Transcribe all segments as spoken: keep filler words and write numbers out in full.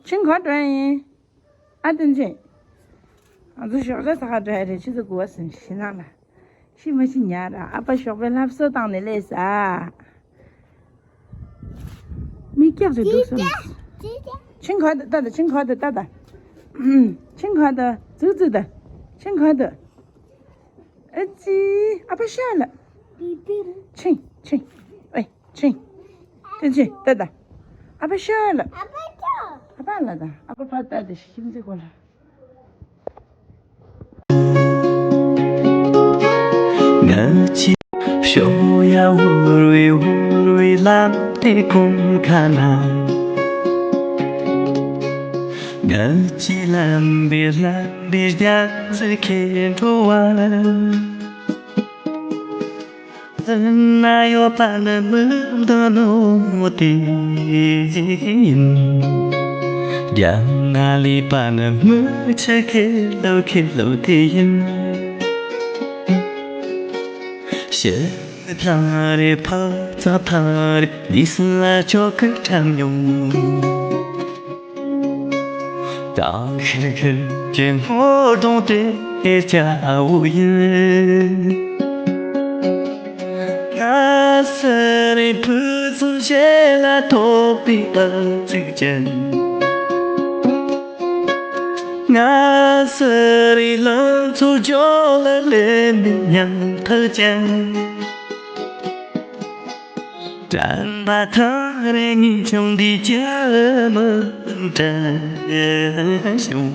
ཆིང་ག་འགྲོ་ཡ་ཡིན། ཨ་བསྟན་ཆེན། ང་ཚོ་ཞོགས་ཇ་ཟ་ག་འགྲོ་ཡ་རེད། ཆུ་ཚོད་དགུ་པ་ཟིན་ཤི་ན་ལ། ཤི་མ་ཤི་ཉག་ར། ཨ་ཕ་ཞོགས་པའི་ལྷ་གསོལ་བཏང་ནས་སླེབས་ས། མིག་སྐྱག་ཅིག་འདུག་སོང་། ཆིང་ག་ད་ད་ད། ཆིང་ག་ད་ད། ཆིང་ག་ད་ཙུག་ཙུག་ད། ཆིང་ག་ད། ཨ་ཙི། ཨ་ཕ་ཤ་ལ། ཆིང་ཆིང་། ཨེ། ཆིང་། ཏེ་ཆིང་ཏེ་ད། ཨ་ཕ་ཤ་ལ། ཨ་ཕ་ལ་ད། ཨ་ཕ་ཕ་ད་དེ་ཤིང་ཚེ་གོ་ལ། ང་ཅི་ཤོ་ཡ་འུར་བའི་འུར་བའི་ལམ་དེ་ཀུན་ཁ་ན། ང་ཅི་ལམ་བི་ལམ་བི་རྒྱ་ཟེར་ཁེ་འགྲོ་བ། ན་ཡོད་པ་ནི་མི་འདུག་ནོ་དེ་ཡིན། རྒྱ་ང་ལི་པ་ནི་མི་ཆེ་ཁེ་ལོ་ཁེ་ལོ་དེ་ཡིན། ཤེ་ཐང་རེ་ཕ་ཚ་ཐང་རེ་ལི་སི་ལ་ཆོ་ཁེ་ཁྲམ་ཡོང་། ད་ཁེར་ཁེར་གྱི་ངོ་གདོང་དེ་སྐྱ་བོ་ཡིན། ང་སི་རི་ཕུ་ཚུ་ཞེ་ལ་ཐོག་པའི་ཨ་ཙིག་ཅན། ང་སི་རི་ལང་ཚོ་ཇོ་ལ་ལེན་པའི་ཉང་ཐག་ཅན། དྲན་པ་ཐང་རེ་ཉིན་ཆུང་འདི་ཅི་མི་དྲན་བྱུང་།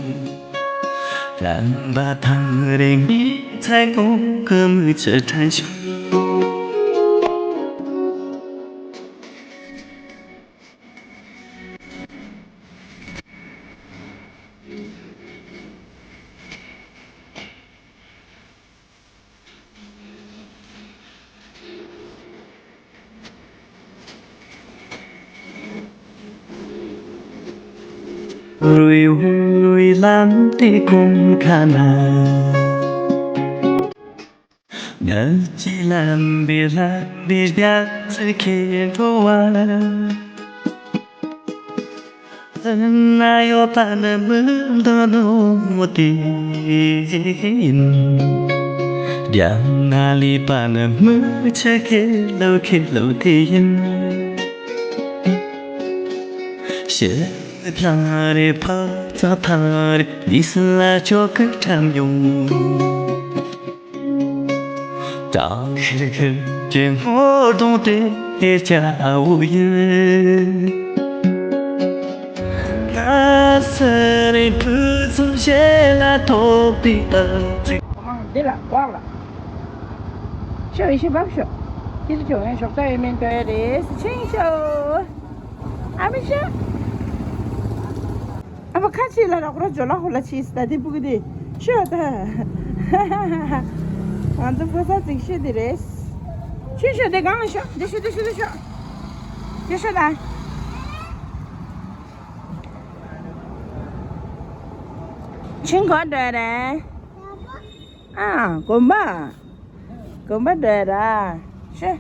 དྲན་པ་ཐང་རེ་ཉིན་ཚེ་གོང་གི་མི་ཚེ་དྲན་བྱུང་། རུའི་འུ་རུའི་ལམ་དེ་ཀུན་ཁ་ན། ང་ཅི་ལམ་བི་ལམ་བི་རྒྱ་ཚ་ཁེ་འགྲོ་བ། ན་ཡོད་པ་ནི་མི་འདུག་ནོ་དེ་ཡིན། རྒྱ་ང་ལི་པ་ནི་མི་ཆེ་ཁེ་ལོ་ཁེ་ལོ་དེ་ཡིན། ཤེ་ཐང་རེ་ཕ་ཚ་ཐང་རེ་ལི་སི་ལ་ཆོ་ཁེ་ཁྲམ་ཡོང་། ད་ཁེར་ཁེར་གྱི་ངོ་གདོང་དེ་སྐྱ་བོ་ཡིན། ང་སི་རི་ཕུ་ཚུ་ཞེ་ལ་ཐོག་པའི་ཨ་ཙིག་འདི་ལ་ལོག་ལ། ཤོག་ཡེ་ཤེས་བབས་ཤོག་ཁྱེད་ཚོ་ཁྱོད་ངའི་ཞོགས་ཇ་ཡོད་མེད་འགྲོ་ཡ་རེད། ཆིང་ཤོ། ཨ་མི་ཤོ། ཨ་མ་ཁ་ཆེ་ལ་ར་ཁོ་ར་ཇོ་ལ་ཧོ་ལ་ཆེ་སི་ད་དེ་སྤུ་གུ་དེ་ཤོ་ད། ང་ཚོ་ཕོ་གསར་ཅིག་ཤོ་དེ་རེད། ཤོ་ཤོ་དེ་གང་ལ་ཤོ་དེ་ཤོ་དེ་ཤོ་དེ་ཤོ། དེ་ཤོ་ད། ཆིང་ག་འགྲོ་ཡ་རེད། ཨ། དགོན་པ། དགོན་པ་འགྲོ་ཡ་ར། ཤེ།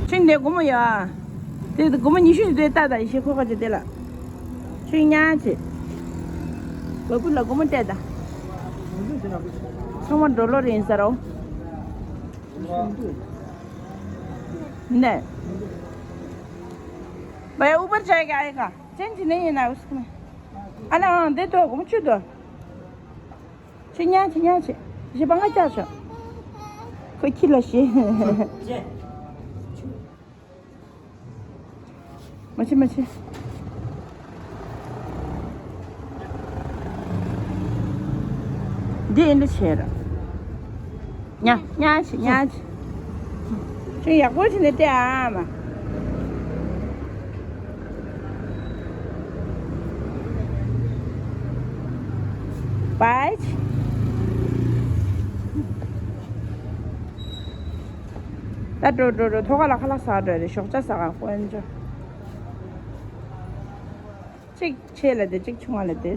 ཆིང་དེ་སྒོར་མོ་ཡ། དེ་སྒོར་མོ་ཉི་ཤུ་ཞིག་དེ་ལྟ་ད་ཡེ་ཤེས་ཁོ་ཁ་ཅིག་དེ་ལ། ཆིང་ཉག་ཅིག་བ་སྤུ་ལ་སྒོར་མོ་སྤྲད་ད། ཚང་མ་འགྲོ་ལོ་རིང་ས་རོ། ནས། བའི་ཨུ་བར་བྱ་གི་ཨ་ཡི་ག་ཅན་གྱི་ནི་ཡིན་ན་འུ་སུ་ནི། ཨ་ན་ཨང་འདི་དོ་གོམ་ཆུ་དོ། ཆི་ཉ་ཆི་ཉ་ཆི། ཞི་པ་ང་ཅག་ཆོ། ཁོ་ཁྱི་ལ་ཤི། མ་ཆི་མ་ཆི། འདི་ཨེ་འདྲ་བྱས་ར། ཉ་ཉ་ཆི་ཉ་ཆི། ཁྱོད་ཡག་པོ་བྱས་ནས་སྤྲད་ཨ་མ། བའི། ད་འགྲོ་འགྲོ་འགྲོ། ཐོག་ཁ་ལ་ཁ་ལག་ཟ་འགྲོ་རེད། ཞོགས་ཇ་ཟ་ག་དཀོན་མཆོག་གཅིག་ཆེ་ལ་དེ་གཅིག་ཆུང་བ་ལ་དེ།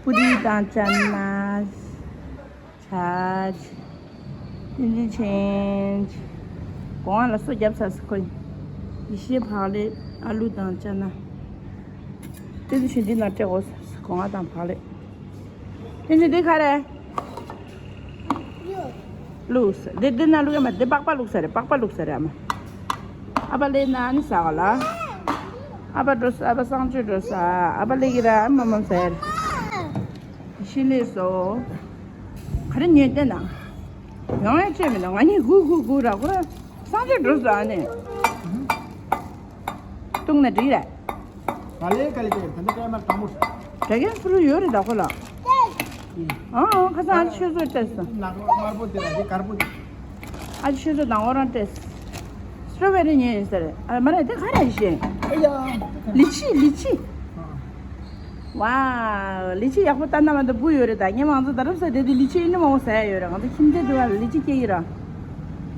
པུ་རི་དང་ཅན་མ། ཆ་ཅི། ཏིན་ཅིན་ཆེན་ཅི། གོང་ལ་སོ་རྒྱབ་ཚར་སི་ཁོ། ཡེ་ཤེས་བག་ལེབ་ཨ་ལུ་དང་ཅ་ན། དེ་ཚོ་ཞིག་འདི་ན་སྤྲད་དགོས། སྒོ་ང་དང་བག་ལེབ། དེ་ཚོ་འདི་ག་རེ། བླུགས། འདི་འདི་ན་བླུགས་ཡ་མ། འདི་པགས་པ་བླུགས་ས་རེད། པགས་པ་བླུགས་ས་རེད་ཨ་མ། ཨ་ཕ་ལེ་ན་ནི་ཟ་ག་ལ། ཨ་ཕ་འགྲོ་ས། ཨ་ཕ་གསང་སྤྱོད་འགྲོ་ས། ཨ་ཕ་ལེ་གི་ར་མ་མ་ཟེར། ཤི་ལེ་སོ། ག་རེ་ཉོས་ཏེ་ན། ཡང་ཡང་བྱས་མེད་ན། ང་གཉིས་སྒུག་སྒུག་སྒུག་ར་ཁོ་ར་གསང་སྤྱོད་འགྲོ་ས་ཨ་ནི། བཏུང་ན་འགྲིག་རེད། ག་ལེ་ག་ལེ་བྱས་ད་ལྟ་སྐར་མ་དང་པོ། དྲ་རྒྱ་སུ་རུ་ཡོད་རེད་ད་ཁོ་ལ། ཨང་ཨང་། ཁ་སང་ཨ་ཅེ་ཆོས་བཟོ་སྤྲད་སོང་། ནག་དམར་པོ་དེ་ལ་དེ་དཀར་པོ་དེ། ཨ་ཅེ་ཆོས་བཟོ་དང་ཨོ་རང་སྤྲད། སི་ཊོ་བེ་རི་ཉོས་ཡིན་ཟེར། ཨ་མ་རེད། དེ་ག་རེ་ཞེས། ཨ་ཡ། ལི་ཅི་ལི་ཅི། ཝའོ། ལི་ཅི་ཡག་པོ་ལྟ་ན་མ་གཏོགས་སྦུ་ཡོད་རེད་ད། ངས་མང་ཚོ་ད་རབས་ས་དེ་དེ་ལི་ཅི་ཨིན་མང་པོ་ཟ་ཡ་ཡོད་རེད། ང་ཚོ་ཁྱིམ་མཚེས་འདི་བ་ལ་ལི་ཅི་སྐྱེ་གི་ར།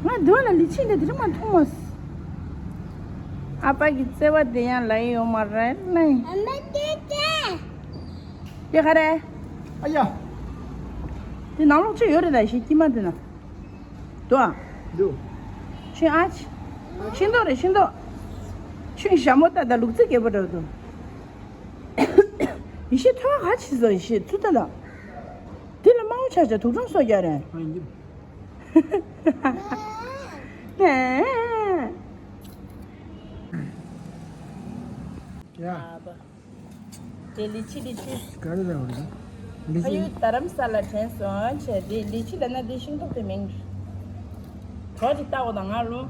ང་འདི་བ་ལ་ལི་ཅི་འདི་དེ་རིང་མ་མཐོང་མ་སོང་། ཨ་ཕ་གི་བརྩེ་བ་དེ་ཡང་ལ་ཡི་ཡོད་མ་རེད་ལེ། ཨ་མ་དེ་དེ། དེ་ག་རེ། ཨ་ཡ། དེ་ནང་ལོགས་ཅི་ཡོད་རེད་ད་ཞེས་ཀྱི་མ་འདུག་ན། འདུག་ཨ། འདུག་ཤིང་ཨ་ཆི། ཤིང་ཏོག་རེད་ཤིང་ཏོག་ཤིང་ཞྭ་མོ་ལྟ་ད་ལུག་རྫི་རྒད་པོ་འདྲ་བོ་འདུག་ཡེ་ཤེས་ཐོ་བ་ག་ཆི་ཟོ་ཡེ་ཤེས་ཚུ་ལྟ་ད། དེ་ལ་དམར་པོ་ཆགས་ཆགས་དུག་སྦྲང་སོགས་རྒྱག་རེད། ཨ་ཡིན། ཡ། དེ་ལི་ཅི་ལི་ཅི། ག་རེ་ལབ་རེད། ལི་ཕ་ཡུལ་ཅི། རྡ་རམ་ས་ལ་དྲན་སོང་བྱས། དེ་ལི་ཅི་ལབ་ན་དེ་ཤིང་ཏོག་དེ་མིང་། གྲོགས་ཅིག་བལྟ་འོ་དང་ང་ལོ།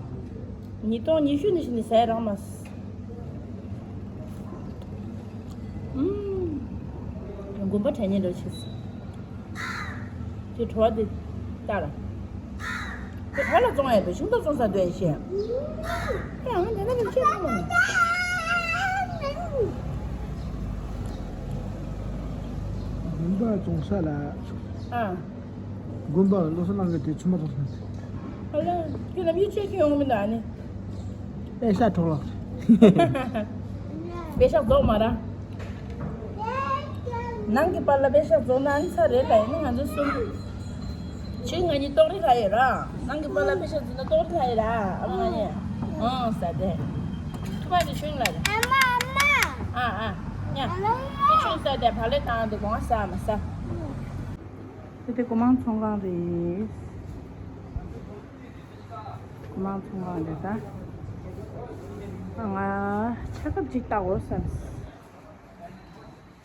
ཉིས་སྟོང་ཉི་ཤུ་ནས་བཞིན་ནས་ཟས་རག་མ་སོང་། ཨུམ། དགོན་པ་དྲན་ཉེ་འདྲ་བྱས་སོང་། དེ་བྲོ་བ་དེ་ལྟར། དེ་ག་ལ་བཙོང་ཡ་དེ་ཤིང་ཏོག་བཙོང་ས་འདོད་ཤེས། དེ་ཡང་དེ་ན་མི་ཤེས་ན་མ། དགོན་པ་བཙོང་ས་ལ། ཨ། དགོན་པ་བློ་བཟང་ལགས་ཀྱིས་དེ་ཆུ་མ་བཙོང་ས་ནས། ཨ་ལ། ཁྱོད་ལམ་ཡུལ་ཆེ་ཁྱོད་ཡོང་མི་འདུག་ཨ་ནི། པེ་ཤག་འཕྲོག་ལགས། པེ་ཤག་རྫོགས་མ་ར། ནང་གི་པཱ་ལགས་པེ་ཤག་རྫོགས་ན་ཨ་ནི་ཚར་རེད་ལ། ཡིན་ན་ང་ཚོ་གསུམ། ཁྱོད་ང་གཉིས་ཏོག་རེ་ལྷག་ཡོད་ར། ནང་གི་པཱ་ལགས་པེ་ཤག་རྫོགས་ན་ཏོག་རེ་ལྷག་ཡོད་ར། ཨ་མ་ང་གཉིས། ཨང་ཟ་དེ། ཐུག་པ་དེ་ཤུན་ལ་རེད། ཨ་མ་ཨ་མ། ཨ་ཨ། ཉ། ཨ་མ་ཨ་མ། དེ་ཤུན་ཟ་དེ་བག་ལེབ་བཏང་དེ་གོང་ཟ་མ་ཟ། དེ་དེ་སྒོ་མང་ཚོང་ཁང་རེད། མང་ཚོང་ཁང་རེད་ད། ང་ཆ་ཁབ་ཅིག་བལྟ་དགོས་བསམ།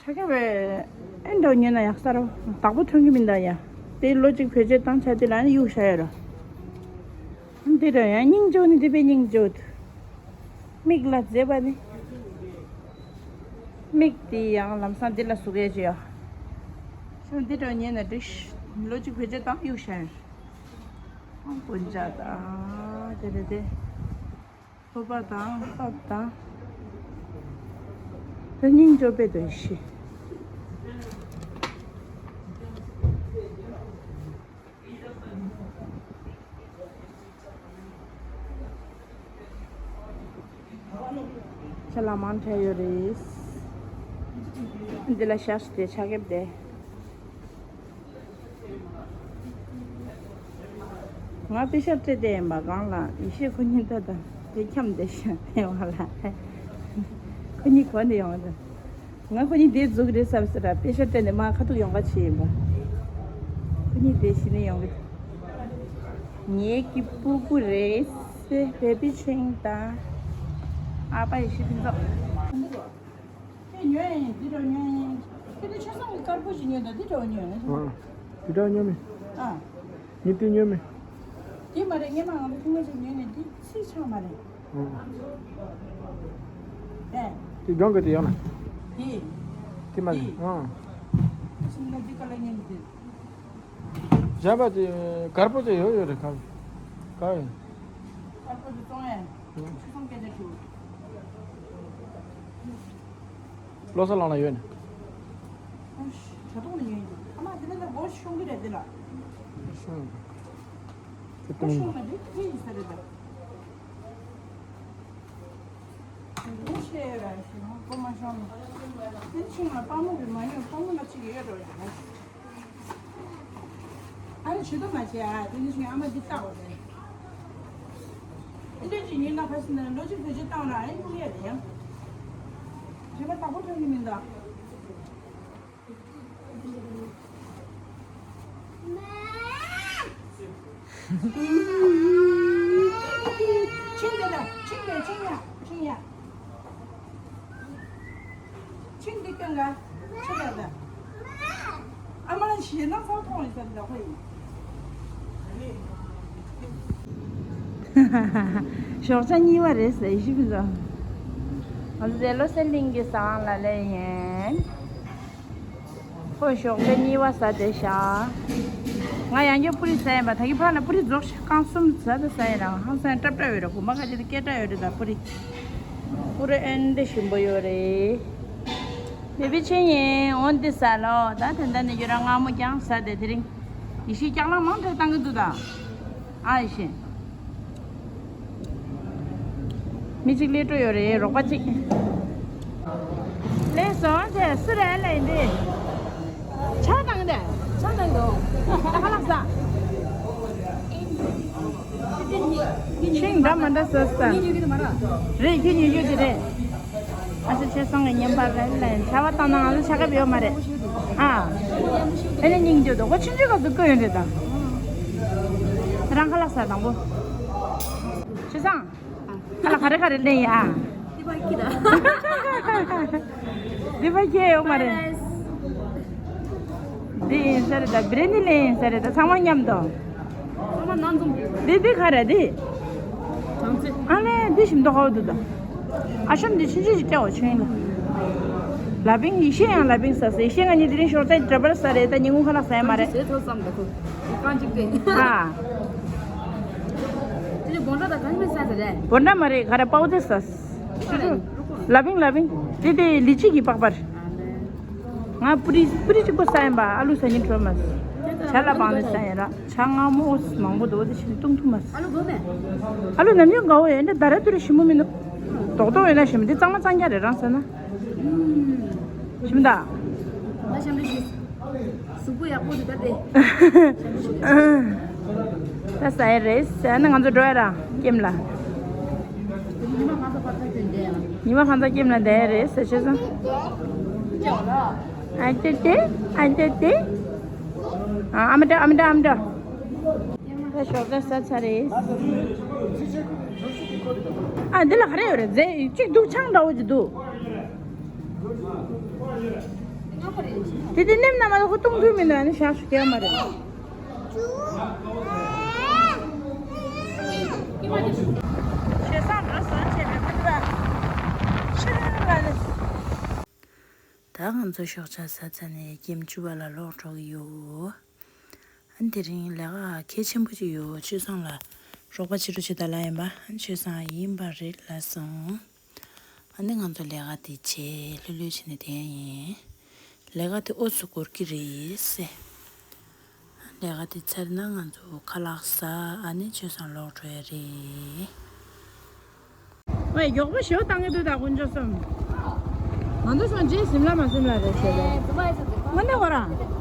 ཆ་ཁབ་ཨེ་འདྲ་ཉོས་ན་ཡག་ས་རོ། བདག་པོ་ཐོན་གི་མིན་ད་ཡ། དེ་ལོ་གཅིག་བེད་སྤྱོད་བཏང་ཆ་དེ་ལ་ནི་གཡུག་བཞག་ཡོད་རོ། འདི་འདྲ་ཡང་སྙིང་རྗེ་བོ་ནི་འདི་པའི་སྙིང་རྗེ་བོ། མིག་ལ་མཛེས་པ་ནི། མིག་དེ་ཡང་ལམ་སང་འདི་ལ་ཟུག་ཡས་ཅི་ཡོད། འདི་འདྲ་ཉོས་ན་འགྲིག་ལོ་གཅིག་བེད་སྤྱོད་བཏང་གཡུག་བཞག་ཡོད། ཀུན་ཅག་དང་དེ་རེད་དེ། ལྷོ་པ་དང་སྟག་དང་། དེ་སྙིང་རྗེ་པོ་དེ་ཤི། ཆ་ལག་མང་དྲགས་ཡོད་རེད། འདི་ལ་ཤ་སྟེ་ཆ་ཁེབས་དེ། ང་པེ་ཤག་སྤྲད་དེ་ཡིན་པ་གང་ལ་ཡེ་ཤེས་ཁོ་གཉིས་ད་ད་དེ་འཁྱམས་བསྡད་ཤག་དེ་བ་ལ། ཁོ་གཉིས་གོ་ནས་ཡོང་ད། ང་ཁོ་གཉིས་དེ་འཛུགས་རེད་བསམ་ཟེར་ར། པེ་ཤག་སྤྲད་ནས་མ་ཁ་ཐུག་ཡོང་ག་བྱས་ཡིན་པ། ཁོ་གཉིས་དེ་གཞི་ནས་ཡོང་གི། ངེད་ཀྱི་སྤུ་གུ་རེད་སེ་བེ་བི་ཆིང་དང་། ཨ་ཕ་ཡེ་ཤེས་ཕུན་ཚོགས། དེ་ཉོས་ཡིན། འདི་འདྲ་ཉོས་ཡིན། ཁྱེད་དེ་ཆ་ཚང་གི་དཀར་པོ་ཞིག་ཉོས་དང་འདི་འདྲ་ཉོས་ཡིན། ཨ། འདི་འདྲ་ཉོས་མེད། ཨ། ངས་དེ་ཉོས་མེད། དེ་མ་རེད། ངས་མ་ང་ཚོ་ཁྱིམ་ཚང་ཞིག་ཉོས་ནས་དེ་ཚིག་ཆགས་མ་རེད། ཨ། ཨེ། དེ་སྒང་གི་དེ་ཡང་ན། དེ། དེ་མ་རེད། དེ། ཨ། ཁྱིམ་ཚང་འདི་ག་ལ་ཉོས་ནས་དེ། གཞན་པ་དེ་དཀར་པོ་དེ་ཡོད་ཡོད་རེད་ཁ། ག་ཡིན། དཀར་པོ་དེ་བཙོང་ཡ། ཨ། ཆུ་ཚང་སྐད་ཆ་དྲིས། བློ་གསལ་ལགས་ལ་ཡོད་ནི། ཨ་ཤི། དྲ་ཐོག་ནས་ཉོས་ཡིན། ཨ་མ་དེ་ནས་ད་སྒོར་ཤོང་གི་རེད་དེ་ལ། ཤོང་། ཁྱོད་སྒོར་ཤོང་ན་དེ་ཁྱེད་ཡིན་ས་རེད་ད། སྒོར་ཤེས་ར་ཤེས་ཧོ་སྒོར་མ་ཤོང་ནི། དེ་ཆུང་ལ་དཔའ་མོ་གི་མ་ཉོས། དཔའ་མོ་ལ་གཅིག་ཡོད་རོ་ཡ། ཨ་རེ་ཇུས་གཏོགས་མ་བྱེད་ཨ། དེ་ནི་ཆུང་ཨ་མ་འདི་བལྟ་བ་རེད། འདྲ་ཅིག་ཉོས་ན་ཁ་སང་ནས་ལོ་གཅིག་བེད་སྤྱོད་བཏང་ན་ཨེ་སྙིང་རྗེ་རེད་ཡ། རིན་པ་དག་པོ་ཐོན་གྱི་མི་འདུག་ཕྱིན་དེ་ལ་ཕྱིན་དེ་ཕྱིན་ཡ་ཕྱིན་ཡ། ཕྱིན་འདི་སྟོན་ག་ཕྱིན་ཡ་ད། ཨ་མ་ལ་ཞེད་སྣང་ཚ་པོ་མཐོང་ཡོད་ས་འདྲ་པོ་ཡིན། ཞོགས་ཇ་གཉིས་པ་རེད་ཟེར་ཞིབ་འཇོག་ང་ཚོ་དེ་བློ་གསལ་གླིང་གི་ཟ་ཁང་ལ་སླེབས་ཡིན། ཁོས་ཞོགས་ཇ་གཉིས་པ་ཟ་བསྡད་ཤག་ང་ཡང་བསྐྱར་པུ་རི་ཟ་ཡིན་པ། ད་གིན་ཕར་ལ་པུ་རི་རྫོགས་ཤག་རྐང་གསུམ་ཟ་ད་ཟ་ཡིན་ར། ཧང་སང་སྐྲ་སྐྲ་ཡོད་ར། དགོན་པ་ཁ་ཅིག་ཏུ་སྐད་སྐྲ་ཡོད་རེད། ད་པུ་རི་པུ་རི་ཨེ་འདྲ་ཞིམ་པོ་ཡོད་རེད། བེ་བི་ཆེན་ཡིན། འོ་འདི་ཟ་ལོ། ད་དེ་འདྲ་ནས་ཡོད་ར། མངར་མོ་རྐྱང་ཟ་དེ་དེ་རིང་ཡེ་ཤེས་སྐྱག་ལངས་མང་དྲགས་བཏང་གི་འདུག་ད། ཨ་ཡེ་ཤེས། མི་གཅིག་སླེབས་འགྲོ་ཡོད་རེད། རོགས་པ་གཅིག་སླེབས་སོང་། ཅེས་སུ་རེད་ལབ་ཡིན་དེ། ཕྱག་བཏང་དེ། ཕྱག་བཏང་འདུག་ད་ཁ་ལག་ཟ། ཆིང་འདྲ་མ་འདྲ་ཟ་ཟ། ངས་ཉོ་གི་འདུག་མ་ར། རེད། ཁྱོད་ཉོ་རྒྱུ་དེ་རེད། ཨ་ཅེ་ཆེ་སང་གི་བརྙན་པར་རེད་ལ་ཡིན། ཆར་པ་བཏང་ན་ང་ཚོ་ཆ་ཁ་ཡོད་མ་རེད། ཨ། ཨེ་ནས་སྙིང་རྗེ་འདུག་ཁོ་ཆུང་ཆུང་སྐབས་སུ་བསྐོས་ཡོད་རེད་ད། རང་ཁ་ལག་ཟ་དང་པོ། ཆེ་སང་། ཁ་ལག་ག་རེ་ག་རེ་ལེན་ཡ། འདི་པ་ཁྱེད་ཡོད་མ་རེད། འདི་ཡིན་ས་རེད་ད། བི་རེ་ནི་ལེན་ཡིན་ས་རེད་ད། ཚང་མ་མཉམ་དུ། ཚང་མ་སྣ་འཛོམས། འདི་འདི་ག་རེ་འདི། གྲང་ཚད། ཨ་ལེ་འདི་ཞིམ་མདོག་ཁ་པོ་འདུག་ད། ཨ་ཤམ་འདི་ཆུང་ཆུང་ཞིག་སྐྱ་བོ་ཆུང་ཡིན་ལ། ལ་ཕིང་། ཡེ་ཤེས་ཡང་ལ་ཕིང་ཟ་ཟེར། ཡེ་ཤེས་ང་གཉིས་དེ་རིང་ཞོགས་ཇ་འདྲ་པར་ཟ་རེད་ད། ཉིན་གུང་ཁ་ལག་ཟ་ཡ་མ་རེད། ཟས་ཐོག་ཙམ་ད་ཁོ། རྐང་གཅིག་སྟེ། ཨ། དེ་ནས་སྒོང་ཁྲ་དང་གང་མི་ཟ་ཟེར་རེད། སྒོང་ཁྲ་མ་རེད། ག་རེ་པའོ་ཏེ་ཟ། ལ་ཕིང་ལ་ཕིང་། དེ་དེ་ལི་ཅི་གི་པགས་པར། ང་པུ་རི་པུ་རི་གཅིག་པོ་ཟ་ཡིན་པ། ཨ་ལུ་ཟ་སྙིང་བྲོ་མ། ཇ་ལ་བང་ནས་ཟ་ཡིན་ར། ཇ་མངར་མོ་མང་པོ་འདུག་དེ་བཞིན་བཏུང་ཐུབ་མ་སོང་། ཨ་ལུ་ནམ་རྒྱུན་དགའ་བོ་ཡོད་འདྲ། ད་ར་དུ་ར་ཞིམ་པོ་མི་འདུག་རྡོག་རྡོག་ཡོད་ན་ཞིམ་པོ། འདི་གཙང་མ་གཙང་རྐྱང་རེད། རང་ཟ་ན། ཞིམ་ད། ད་ཞིམ་རེད་ཞིག་གཟུགས་པོ་ཡག་པོ་འདུག་ད་དེ། ད་ཟ་ཡི་རེད། ཟ་ན་ང་ཚོ་འགྲོ་ཡ་ར་ཀེམ་ལ། ཉི་མ་གང་ཚ་ཀེམ་ལ་བསྡད་ཡ་རེད་ཟེར་བྱས་སོང་། ཨ་ཏེ་ཏེ། ཨ་ཏེ་ཏེ། ཨ་མ་འདྲ། ཨ་མ་འདྲ། ཨ་མ་འདྲ། ད་ཞོགས་ཇ་ཟ་ཚར་རེད། ཨ་འདི་ལ་ག་རེ་ཡོད་རེད། རྫས་གཅིག་འདུག་ཆང་འདྲ་བོ་ཅིག་འདུག་དེ་དེ་ནེམ་ན་མ་གཏོགས་ཁོ་གཏོང་ཐུབ་མི་འདུག་ཨ་ནི་ཞག་ཞུ་ག་མ་རེད། ཞེ་སང་འགྲོ་སོང་བྱས་པའི་མི་འདུག་ཕྱི་རོལ་ལ་ནི། ད་ང་ཚོ་ཞོགས་ཇ་ཟ་ཚར་ནས་ཀེམ་བཅུ་པ་ལ་ལོག་འགྲོ་གི་ཡོད། ཨ་ནི་དེ་རིང་ལས་ཀ་གལ་ཆེན་པོ་ཅིག་ཡོད། ཆོས་བཟང་ལ་རོགས་པ་བྱེད་རོགས་བྱེད་ད་ལབ་ཡིན་པ། ཨ་ནི་ཆོས་བཟང་ཡིན་པ་རེད་ལབ་སོང་། ཨ་ནི་ང་ཚོ་ལས་ཀ་དེ་བྱས་ལྷོད་ལྷོད་བྱས་ནས་བསྡད་ཡིན། ལས་ཀ་དེ་ཨོ་ཚོ་འགོར་གི་རེད་ཟེར། ལས་ཀ་དེ་ཚར་ན་ང་ཚོ་ཁ་ལག་ཟ། ཨ་ནི་ཆོས་བཟང་ལོག་འགྲོ་ཡ་རེད། ཝེ་མགྱོགས་པོ་ཞེ་པོ་བཏང་གི་འདུག་ད་དཀོན་མཆོག་གསུམ། ང་ཚོ་སོང་རྗེས་ཟིམ་ལ་མ་ཟིམ་ལ་རེད་ཟེར་རེད། དངོས་གནས་ཁོ་རང་